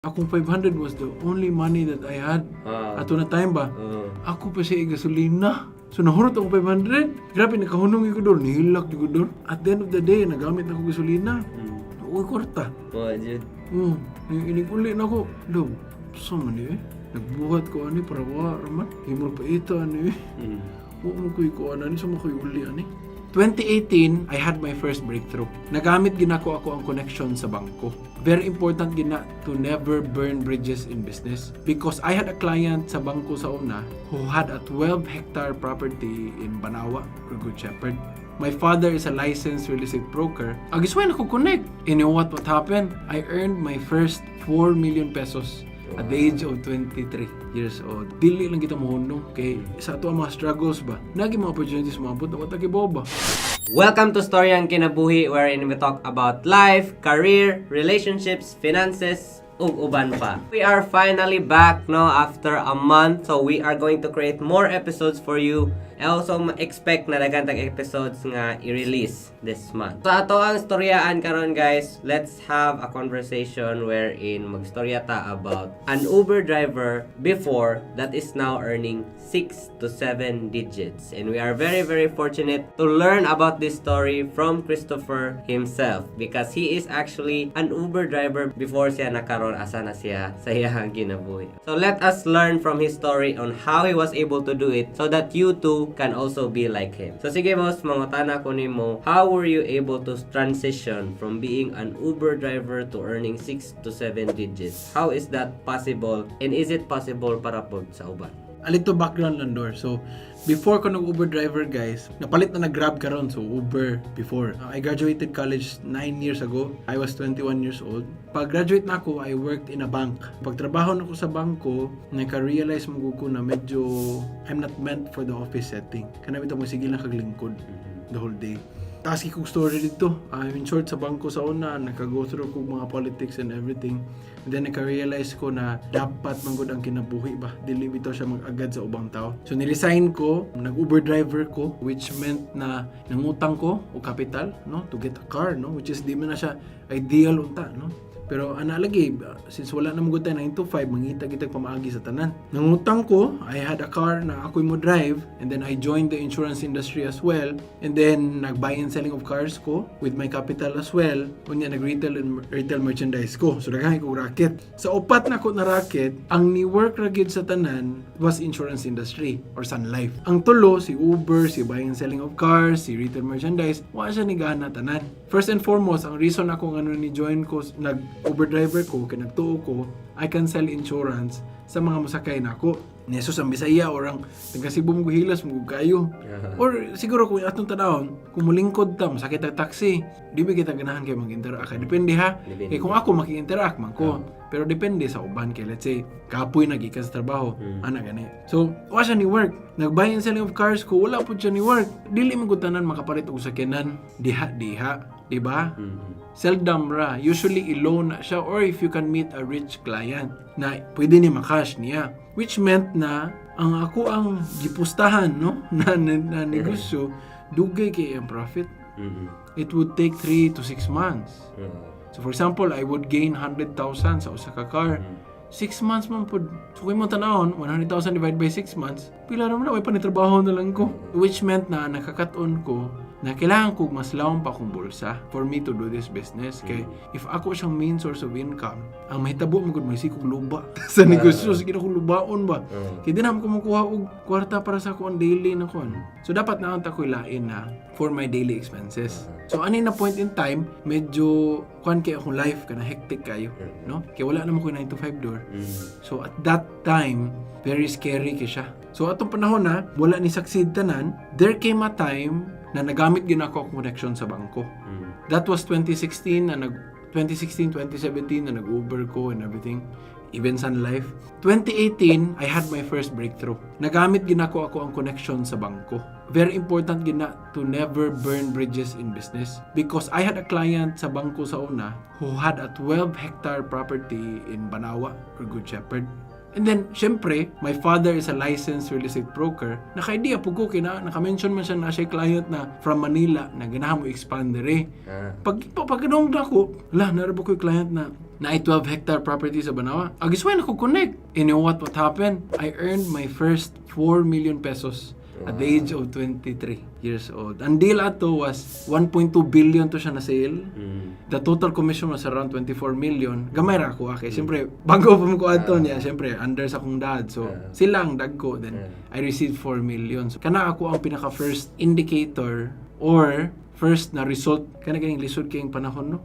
Akong 500 was the only money that I had. Ato na time ba? Ako pa siya gasolina. So nahurot ako 500. Grabe, nakahunong ko dor, nihilak ko dor. At the end of the day, nagamit na ko gasolina. Uy, kwarta. Oh, jud. Inig uli na ko. Lo, sa man eh. Nagbuhat ko ani para wa raman. Himol pa ito ani eh. Wa mo ko'y kuan ani, sa mo ko'y uli ani. 2018, I had my first breakthrough. Nagamit ginako ako ang connection sa bangko. Very important gina to never burn bridges in business because I had a client sa bangko sa una who had a 12 hectare property in Banawa or Good Shepherd. My father is a licensed real estate broker. Agis na ko connect. And you know what happened? I earned my first 4 million pesos at the age of 23 years old. Dili lang kita mohunong kay sa ato ang mga struggles ba. Nagi mga opportunities moabot wa ta ba. Welcome to Storyang Kinabuhi, wherein we talk about life, career, relationships, finances, ug uban pa. We are finally back, no, after a month. So we are going to create more episodes for you. And also expect na daghan tag episodes nga i-release this month. So ato ang storyaan karon, guys. Let's have a conversation wherein magstorya ta about an Uber driver before that is now earning 6 to 7 digits. And we are very, very fortunate to learn about this story from Christopher himself because he is actually an Uber driver before siya nakaron asa na siya sa iyang kinabuhi. So let us learn from his story on how he was able to do it so that you too can also be like him. So sige boss, mangutana ko nimo, how were you able to transition from being an Uber driver to earning 6 to 7 digits? How is that possible? And is it possible para pod sa uban? A little background lang, Dor. So, before ko nag-Uber driver, guys, napalit na nag-Grab karon, so Uber before. I graduated college 9 years ago. I was 21 years old. Pag-graduate na ako, I worked in a bank. Pagtrabaho na ko sa bangko, naka-realize mo ko na medyo I'm not meant for the office setting. Kana bitaw mo sige lang kaglingkod the whole day. Taas kog story dito. In short, sa bangko sa una, naka-go through ko mga politics and everything. And then naka-realize ko na dapat manggod ang kinabuhi ba. Dili bitaw siya mag-agad sa ubang tao. So niresign ko, nag-Uber driver ko, which meant na nangutang ko o capital, no, to get a car, no, which is di man na siya ideal unta, no. Pero ana lagi, since wala na mo 9 to 5, mangita kitag pamaagi sa tanan. Nangutang ko, I had a car na ako'y mo drive, and then I joined the insurance industry as well. And then nag-buy and selling of cars ko with my capital as well. Unya nag-retail and retail merchandise ko. So daghan ko racket. Sa upat na ko na racket, ang ni-work ra gyud sa tanan was insurance industry or Sun Life. Ang tulo, si Uber, si buying and selling of cars, si retail merchandise, wa siya ni gana tanan. First and foremost, ang reason ako ngano ni join ko nag Uber driver ko kay nagtuo ko I can sell insurance sa mga mosakay nako. Nesos ang Bisaya or ang taga Cebu mo hilas mo kayo. Or siguro kung atong tanawon, kung mulingkod ta, masakay ta taxi, di ba kita ganahan kay mag-interact? Kay depende ha. Depende. Kay kung ako maki-interact man ko. Pero depende sa uban kay let's say kapoy na gikan sa trabaho, ana gani. So, wa siya ni work. Nag-buy and selling of cars ko, wala pud siya ni work. Dili man gud tanan makapalit og sakyanan. Diha diha, di ba? Seldom ra. Usually i-loan na siya or if you can meet a rich client na pwede ni makash niya. Which meant na ang ako ang gipustahan, no, na negosyo dugay kay ang profit. It would take 3 to 6 months. So for example, I would gain 100,000 sa usa ka car. 6 months man pud. So kung imong tanawon, 100,000 divided by 6 months, pila naman na, way panitrabaho na lang ko. Which meant na nakakaton ko na kailangan ko mas lawom pa akong bulsa for me to do this business. Kay if ako siyang main source of income, ang mahitabo mo gud may kog luba sa negosyo, sige na kong lubaon ba. Kay di na ko makuha og kwarta para sa akong daily na kuan. So dapat na ko lain na for my daily expenses. So ani na point in time, medyo kuan kay akong life kana hectic kayo, no? Kay wala naman ko 9 to 5 door. So at that time, very scary kay siya. So atong panahon na wala ni succeed tanan, there came a time na nagamit gyud ako ang connection sa bangko. That was 2016 na nag 2016, 2017 na nag-Uber ko and everything. Even Sun Life. 2018, I had my first breakthrough. Nagamit ginako ako ang connection sa bangko. Very important gina to never burn bridges in business because I had a client sa bangko sa una who had a 12 hectare property in Banawa or Good Shepherd. And then, syempre, my father is a licensed real estate broker. Naka-idea po ko, kina, naka-mention man siya na siya client na from Manila na ganahan mo expand dire. Pag pag na ko, la, narabo ko yung client na Naay 12 hectare property sa Banawa. Agisuway na ko connect. You know what happened? I earned my first 4 million pesos at the age of 23 years old. Ang deal ato was 1.2 billion to siya na sale. The total commission was around 24 million. Gamay ra ako, okay. Siyempre, bago pa mo ko ato niya, siyempre, under sa akong dad. So, sila ang dagko. Then, I received 4 million. So, kana ako ang pinaka first indicator or first na result kana ganing lisod kayong panahon, no?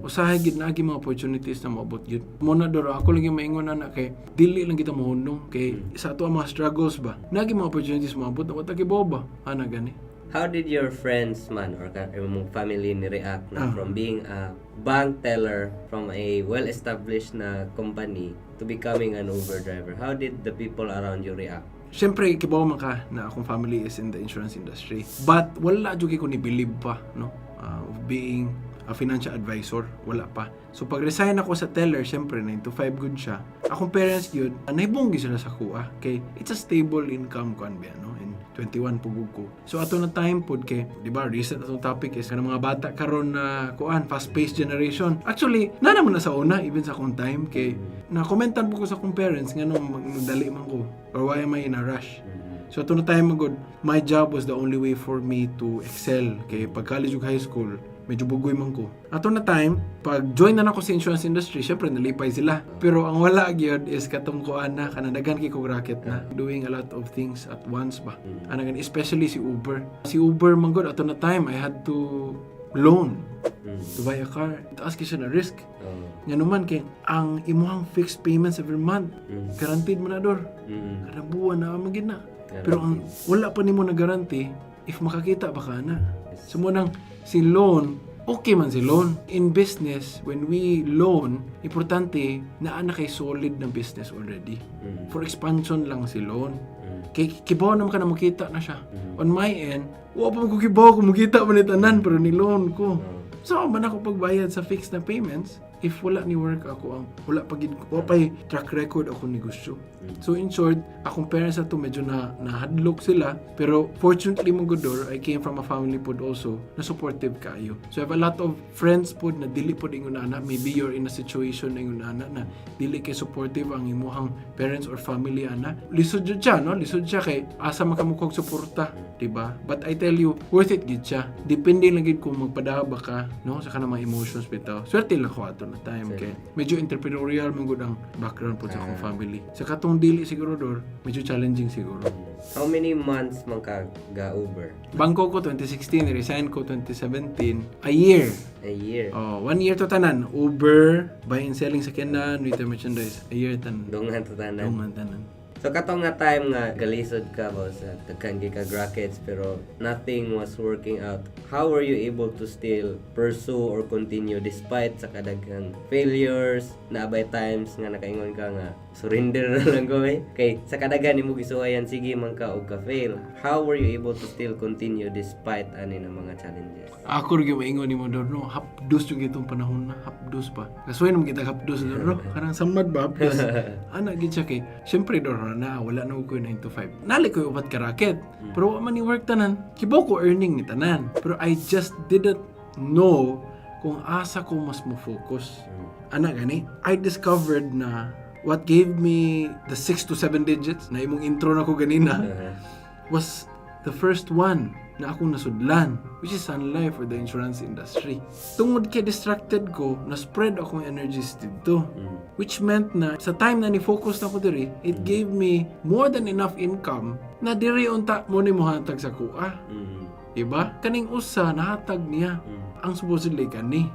Usahay gid naagi mga opportunities na moabot gyud mo na doro. Ako lang yung maingon ana kay dili lang kita mohunong kay sa ato ang mga struggles ba, naagi mga opportunities moabot na wa ta kibaw ba ana gani. How did your friends man or imong family ni react na from being a bank teller from a well-established na company to becoming an Uber driver? How did the people around you react? Siyempre, kibaw man ka na akong family is in the insurance industry. But wala jud ko ni believe pa, no? Of being a financial advisor, wala pa. So pag resign ako sa teller, siyempre 9 to 5 good siya. Akong parents yun, nahibong gyud sila sa kuha kay it's a stable income kuan ba, no? In 21 pugog ko. So ato na time pod kay, di ba, recent atong topic is kanang mga bata karon na kuan, fast-paced generation. Actually, na naman na sa una even sa akong time kay na komentan po ko sa akong parents nga nung magdali man ko or why am I in a rush. So ato na time magod, my job was the only way for me to excel kay pag college ug high school medyo bugoy man ko. Ato na time, pag join na nako sa insurance industry, syempre nalipay sila. Pero ang wala gyud is katong kuan na kanadagan kay kog racket na doing a lot of things at once ba. Ana gani, especially si Uber. Si Uber man gud, ato na time I had to loan to buy a car. Taas kay siya na risk. Nga naman kay ang imuhang fixed payments every month, guaranteed mo na dor. Kada buwan na man gid na. Pero ang wala pa nimo na guarantee if makakita ba ka na. So mo nang si loan, okay man si loan. In business, when we loan, importante naa na kay solid na business already. For expansion lang si loan. Kay kibaw naman ka na makita na siya. On my end, wa pa man ko kibaw kung makita man ni tanan pero ni loan ko. So man ako pagbayad sa fixed na payments if wala ni work ako ang wala pa gid wa pay track record ako negosyo. So in short, akong parents ato medyo na nahadlok sila pero fortunately mo gud, I came from a family pod also na supportive kaayo. So I have a lot of friends pod na dili pod ingon ana. Maybe you're in a situation na ingon ana na dili kay supportive ang imuhang parents or family ana. Lisod jud siya, no? Lisod siya kay asa man ka mokog suporta, di ba? But I tell you, worth it gid siya. Depende lang gid kung magpadaba ka, no? Sa kanang mga emotions bitaw. Swerte lang ko ato na time kay medyo entrepreneurial man gud ang background po sa akong family. Sa katong dili siguro dor, medyo challenging siguro. How many months man ka ga Uber? Bangko ko 2016, resign ko 2017, a year. A year. Oh, one year to tanan. Uber, buy and selling sa kenan, retail merchandise. A year tanan. Dungan to tanan. Dungan tanan. So katong nga time nga galisod ka ba sa daghan gyud ka rackets pero nothing was working out. How were you able to still pursue or continue despite sa kadaghang failures na by times nga nakaingon ka nga surrender na lang ko eh? Kay sa kadaghan nimo gisuwayan, sige man ka og ka fail. How were you able to still continue despite ani na mga challenges? Ako rin yung maingon ni mo dor, no? Hapdos yung itong panahon na. Hapdos pa. Kasuhin naman kita hapdos dor, no? Karang samad ba hapdos? Ana, gid siya kay syempre dor na, wala na ko 9 to 5. Nali ko yung upat ka racket. Pero wa man ni work tanan. Kibaw ko earning ni tanan. Pero I just didn't know kung asa ko mas mo focus. Ana gani, I discovered na what gave me the 6 to 7 digits na imong intro na ko ganina was the first one na akong nasudlan, which is Sun Life or the insurance industry. Tungod kay distracted ko, na-spread akong energies dito. Which meant na sa time na ni-focus na ko diri, it gave me more than enough income na diri unta mo ni mohatag sa kuha. Diba? Kaning usa nahatag niya ang supposedly kani.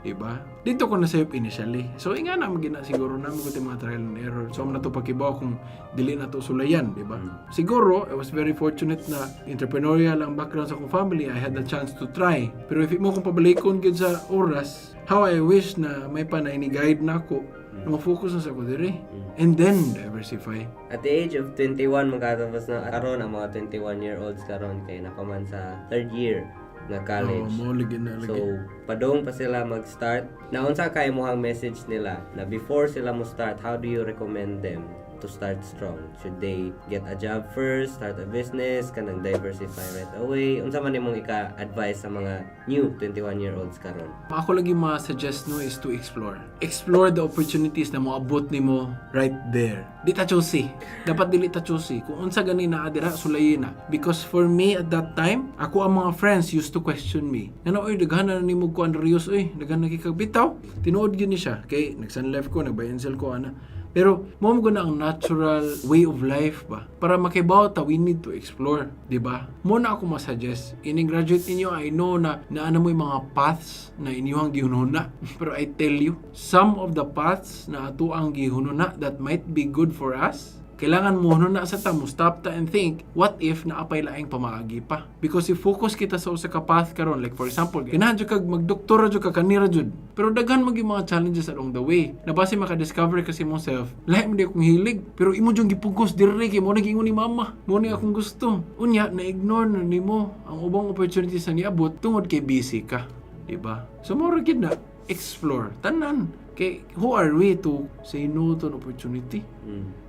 Diba? Dito ko nasayop initially. So inga na magina siguro na mo mga trial and error. So amo na to pakibaw kung dili na to sulayan, diba? Siguro I was very fortunate na entrepreneurial ang background sa akong family. I had the chance to try. Pero if mo kong pabalikon gyud sa oras, how I wish na may panay ni guide na ako na ma-focus na sa ko diri. And then diversify. At the age of 21, magkatapos na karon ang mga 21 year olds karon kay nakaman sa third year nga college. Oh, mo lagi na lagi. So, padung pa sila mag-start. Naunsa kay mohang message nila na before sila mo start, how do you recommend them to start strong? Should they get a job first, start a business, kanang diversify right away? Unsa man imong ika-advise sa mga new 21-year-olds karon? Ako lagi ma-suggest, no, is to explore. Explore the opportunities na moabot nimo right there. Di ta choosy. Dapat dili ta choosy. Kung unsa gani naa dira, sulayin na. Because for me at that time, ako ang mga friends used to question me. Ngano oy, daghan na nimo kuan Rios oy, daghan na kay bitaw. Tinuod gyud ni siya. Kay nag-Sun Life ko, nag-buy and sell ko ana. Pero mao mo na ang natural way of life ba? Para makibaw ta, we need to explore, di ba? Mao na ako ma-suggest. Ining graduate ninyo, I know na naana mo yung mga paths na inyong gihununa. Pero I tell you, some of the paths na ato ang gihununa that might be good for us, kailangan mo na sa ta mo stop ta and think, what if naa pay laing pamaagi pa? Because if focus kita sa usa ka path karon, like for example, ganahan jud kag magdoktora jud ka, kanira jud, pero daghan man gyud mga challenges along the way na base maka-discover kasi mo self, lahi mo di akong hilig, pero imo jud gipugos dire kay mao na giingon ni mama, mao ni akong gusto. Unya na ignore na nimo ang ubang opportunities na niabot tungod kay busy ka, di ba? So mao ra gyud na, explore tanan, kay who are we to say no to an opportunity?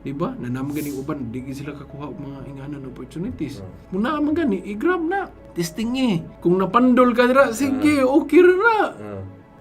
Di ba? Na naman ganing uban, di gid sila kakuha og mga inganan opportunities. Muna man gani, i-grab na. Testing eh. Kung napandol ka dira, sige, okay ra na.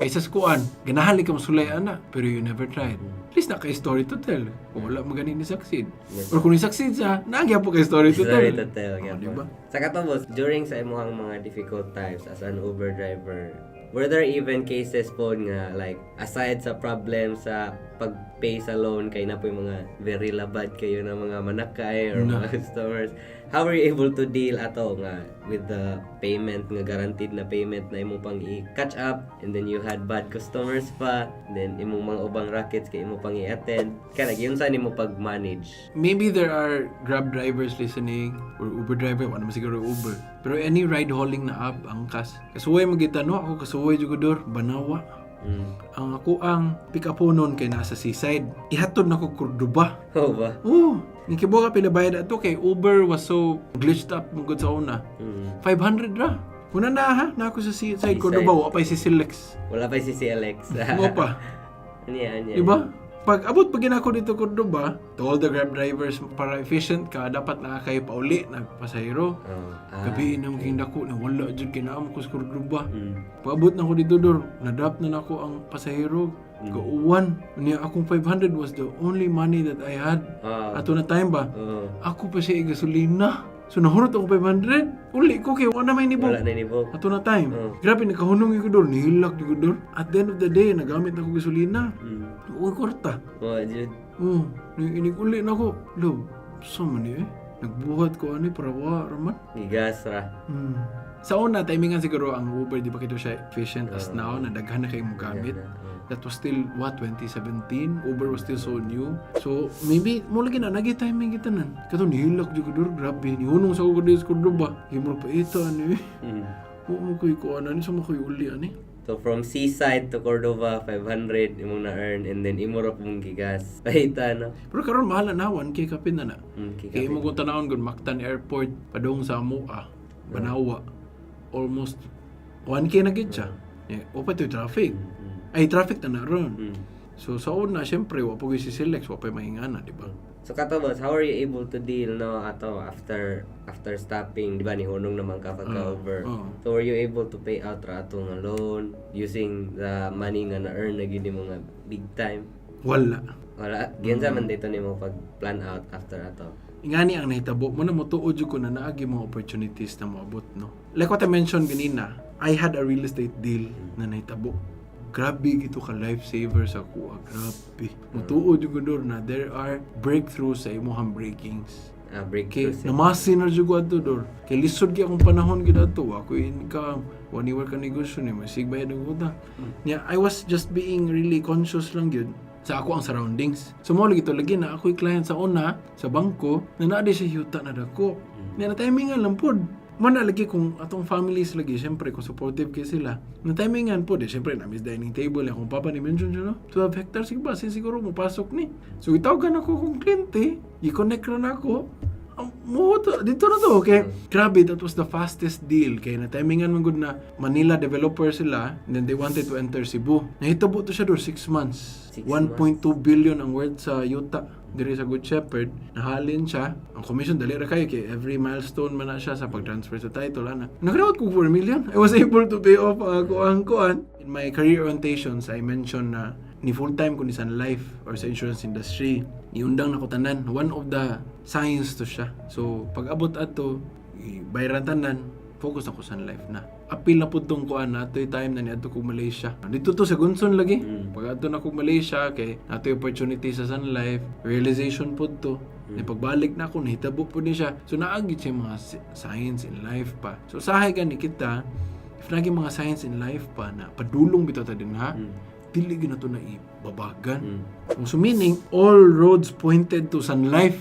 Kaysa sa kuan, ganahan ka mosulay ana, pero you never tried. At least naa kay story to tell. Kung wala man gani ni succeed. Or kung ni succeed sa, naa gyapon kay story to tell. Story to tell, Oh, gyapon. di ba? Sa kato, boss, during sa imong mga difficult times as an Uber driver, were there even cases po nga like aside sa problem sa pag-pay sa loan kay naa poy mga very labad kayo na mga manakay or Na. mga customers, how were you able to deal ato nga with the payment nga guaranteed na payment na imo pang i-catch up, and then you had bad customers pa, and then imong mga ubang rackets kay imo pang i-attend kana, giunsa nimo pag-manage? Maybe there are Grab drivers listening or Uber driver, wala naman siguro Uber. Pero any ride hauling na app, angkas. Kasuway magita no, ako kasuway jud ko dor, Banawa. Ang ako ang pick up nun kay nasa seaside. Ihatod na ko Cordoba. Oh ba? Oh, nikibo ka pila bayad ato kay Uber was so glitched up mong sa una. 500 ra. Una na ha, na ako sa seaside Seaside. Cordoba, wa pa si Silex. Wala pa si CLX. Mo pa. Anya, anya. Diba? Pag abot pag ginako dito Cordoba, to all the Grab drivers, para efficient ka, dapat na kayo pauli na pasahero. Oh. Ah. Gabi na king dako na wala jud kinaam ko sa Cordoba. Paabot na ko dito dor, nadrop na nako ang pasahero. Kauwan. Niya akong 500 was the only money that I had. Ato na time ba? Oh. Ako pa siya gasolina. So nahurot ako 500. Uli ko kay wala may nibok. Wala na nibok. Ato na time. Oh. Grabe, nakahunong ko dor, nihilak ko dor. At the end of the day, nagamit ako gasolina. Uy, kwarta. Oh, jud. Oh, inig uli na ko. Lo, sa man eh. Nagbuhat ko ani para wa raman. Gigas ra. Sa una, timingan siguro ang Uber, di ba kito siya efficient as now, na daghan na kayo mo gamit. That was still, what, 2017? Uber was still so new. So, maybe, mo lagi na, nagi timing kita nan. Kato, nihilak jud ko dor, grabe. Nihunong sa ko sa Cordoba. Gimro pa ito, ano eh. Wa mo ko'y kuan, ano, sa mo ko'y uli, ano eh. So from Seaside to Cordova, 500 imong na-earn and then imo ra pong gigas. Pahita no. Pero karon mahal na, 1K kapin na na. Kay Kaya mo kung tanawon kung Mactan Airport, padung sa Amoa, Banawa, almost 1K na gid siya. Yeah, o pa ito traffic. Ay, traffic na na ron. So sa una, syempre, wa pa si Silex, wa pa maingana, di ba? So kato, boss, how are you able to deal no ato after stopping, di ba ni hunong naman ka pagka Uber? Oo. So were you able to pay out ra ato nga loan using the money nga na-earn na gid nimo nga big time? Wala. Wala, giunsa man dito nimo pag plan out after ato? Ingani ang nahitabo mo na motuo jud ko na naagi mga opportunities na moabot, no. Like what I mentioned ganina, I had a real estate deal na nahitabo. Grabe gito ka lifesaver sa kuha, grabe. Motuo jud ko dor na there are breakthroughs sa imong breakings. Ah, Kay breakthroughs. namasi na jud ko adto dor. Kay lisod gyud akong panahon gid adto, wa ko income, wa ni work ang negosyo ni masig bayad og utang. Nya I was just being really conscious lang gyud sa ako ang surroundings. So mo lagi to lagi na ako'y client sa una sa bangko na naa di siya yuta na dako. Nya na timingan lang pod. Man na lagi kung atong families lagi, syempre kung supportive kay sila. Na timingan pod eh, syempre na miss dining table akong papa ni mention siya no. 12 hectares sige ba siguro mopasok ni. So gitawagan ako kong kliyente, i-connect ra na ako. Mo to, dito na to, okay? Grabe, that was the fastest deal. Kay na timingan man gud na Manila developer sila, and then they wanted to enter Cebu. Nahitabo to siya do 6 months. 6 1.2 billion ang worth sa yuta. diri sa Good Shepherd, nahalin siya. Ang commission dali ra kayo kay every milestone man na siya sa pag-transfer sa title ana. Nakadawat ko 4 million. I was able to pay off ang ako ang kuan. In my career orientations, I mentioned na ni full time ko ni Sun Life or sa insurance industry. Niundang na ko tanan. One of the signs to siya. So pag abot ato, bayran tanan, focus ako sa life na. Apil na pud tong kuan na atoy time na niadto kog Malaysia. Dito to sa Gunson lagi. Pag adto na kog Malaysia kay natoy opportunity sa Sun Life, realization pud to. Ni pagbalik na ako, nahitabo pud ni siya. So naagi siya mga signs in life pa. So usahay gani kita, if nagi mga signs in life pa na padulong bitaw ta din ha, dili gyud nato na ibabagan. So meaning, all roads pointed to Sun Life.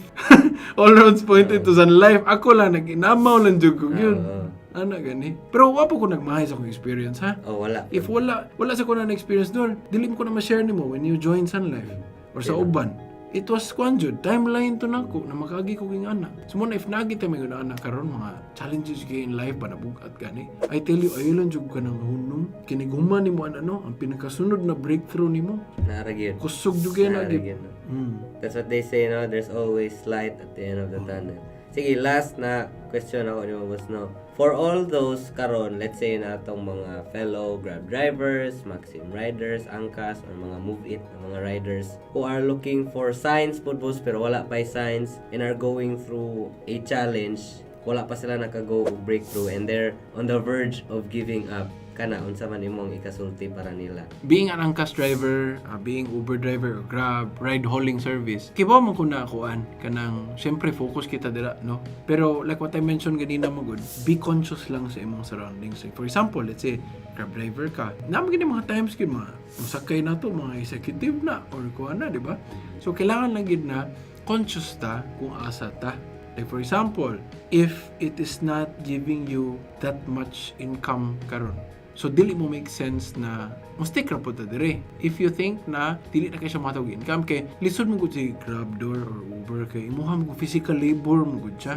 All roads pointed to Sun Life. Ako lang, nag-inamaw lang jud ko yun. Ana gani. Pero wa po ko nagmahay sa akong experience ha. Oh, wala. If wala, wala sa ko na experience doon, dili mo ko na ma-share nimo when you join Sun Life or sa uban. It was kwan jud, timeline to nako na makaagi ko ging ana. So mo na if nagi ta may ana karon mga challenges kay in life pa nabugat gani. I tell you, ayo lang jud ka nang hunong. Kinighuman nimo ana no, ang pinakasunod na breakthrough nimo. Naa ra gyud. Kusog jud kay na Naa ra gyud. gyud, no? Mm. That's what they say, no? There's always light at the end of the tunnel. Sige, last na question ako nimo, boss, no? For all those karon, let's say na atong mga fellow Grab drivers, Maxim riders, Angkas, or mga Move It na mga riders who are looking for signs pod, boss, pero wala pa signs and are going through a challenge, wala pa sila nakago og breakthrough and they're on the verge of giving up. Kana, unsa man imong ikasulti para nila? Being an Angkas driver, being Uber driver or Grab, ride hauling service, kibaw man ko na kuan kanang syempre focus kita dira, no? Pero like what I mentioned ganina mo good, be conscious lang sa imong surroundings. Like, for example, let's say Grab driver ka. Naa man gini mga times gid mga musakay na to mga executive na or kuan na, di ba? So kailangan lang gid na conscious ta kung asa ta. Like for example, if it is not giving you that much income karon, so dili mo make sense na mo stick ra pud ta dire. If you think na dili na kay siya matawag income kay lisod mo gud si Grab door or Uber kay imuha mo physical labor mo gud siya.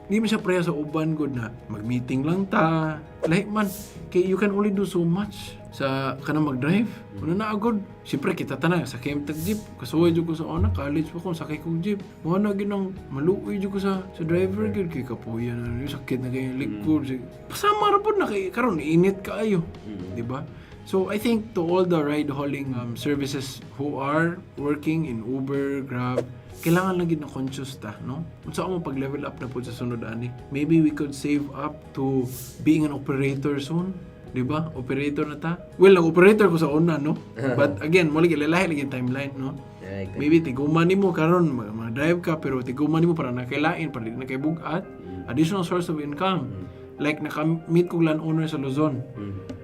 Hindi mo siya pareha sa uban gud na mag-meeting lang ta. Lahi man kay you can only do so much sa kanang mag-drive. Ano na agad? Siyempre kita tanan sakay tag jeep. Kasuway jud ko sa una, college pa ko sakay kog jeep. Mo na ginang maluoy jud ko sa driver gyud kay kapuya na sakit na kay likod. Pasama ra pud na kay karon init kaayo, di ba? So I think to all the ride hauling services who are working in Uber, Grab, kailangan lang gid na conscious ta, no? Unsa mo pag level up na pud sa sunod ani? Maybe we could save up to being an operator soon. Di ba? Operator na ta. Well, nag-operator ko sa una, no? But again, mo lagi lalahi lagi yung timeline, no? Like, Maybe tiguma nimo karon ma-drive ka pero tiguma nimo para nakailain para di na kay bugat. Additional source of income. Like naka-meet kog landowner sa Luzon.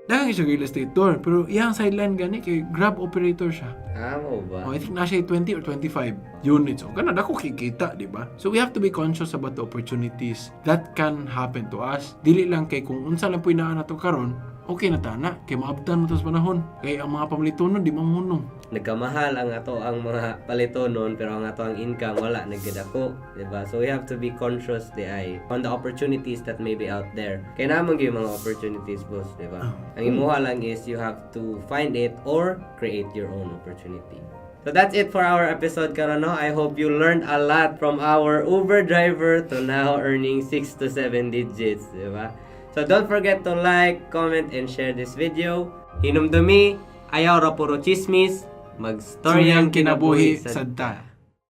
Daghang siya real estate door pero iyang sideline gani kay Grab operator siya. Ah, mo ba? Oh, I think na siya 20 or 25 units. O kana dako kikita, di ba? So we have to be conscious about the opportunities that can happen to us. Dili lang kay kung unsa lang puy naa nato karon, okay na ta na kay maabtan mo to sa panahon. Kay ang mga pamalitonon di mamunong. Nagkamahal ang ato ang mga palitonon pero ang ato ang income wala nagdako, di ba? So we have to be conscious di ay on the opportunities that may be out there. Kay naa man gyud mga opportunities, boss, di ba? Ang imuha lang is you have to find it or create your own opportunity. So that's it for our episode karon, no? I hope you learned a lot from our Uber driver to now earning 6 to 7 digits, di ba? So don't forget to like, comment, and share this video. Hinumdumi, ayaw ra puro chismis, magstoryang Kinabuhi kinabuhi sad ta.